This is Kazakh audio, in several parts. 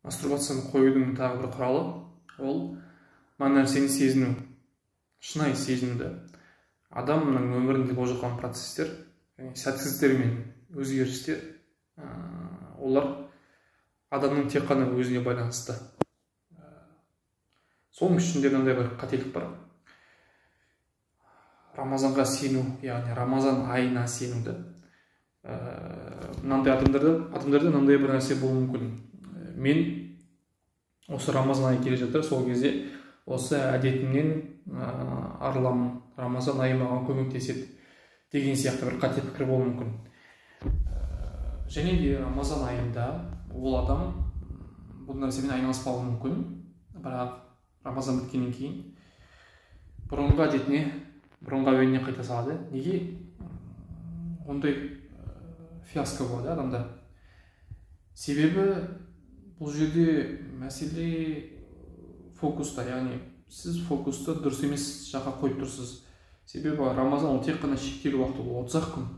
Мастурбацияны қоюдың тағы бір құралы — ол мына нәрсені сезіну, шынайы сезіну да. Адамның өмірінде болып жатқан процесстер, яғни сәтсіздіктер мен өзгерістер, олар адамның тек қана өзіне байланысты. Соның ішінде мынандай бір қателік бар: Рамазанға сену, яғни Рамазан айына сену да. Мынандай адамдарда мынандай бір нәрсе болуы мүмкін: мен осы Рамазан айы келе жатыр, сол кезде осы әдетімнен арыламын, Рамазан айы маған көмектеседі деген сияқты бір қате пікір болуы мүмкін. Және де Рамазан айында ол адам бұл нәрсемен айналыспауы мүмкін, бірақ Рамазан біткеннен кейін бұрынғы әдетіне, бұрынғы әуеніне қайта салады. Неге ондай фиаско болады адамда? Себебі бұл жерде мәселе фокуста, яғни сіз фокусты дұрыс емес жаққа қойып тұрсыз. Себебі Рамазан — ол тек қана шектеулі уақыт, ол 30-ақ күн,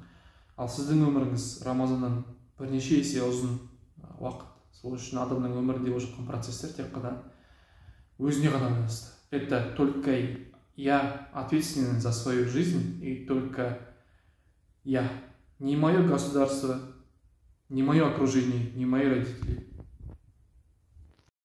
ал сіздің өміріңіз Рамазаннан бірнеше есе ұзын уақыт. Сол үшін адамның өмірінде болып жатқан процесстер тек қана өзіне ғана байланысты. Это только я ответственен за свою жизнь и только я, не мое государство, не мое окружение, не мои родители.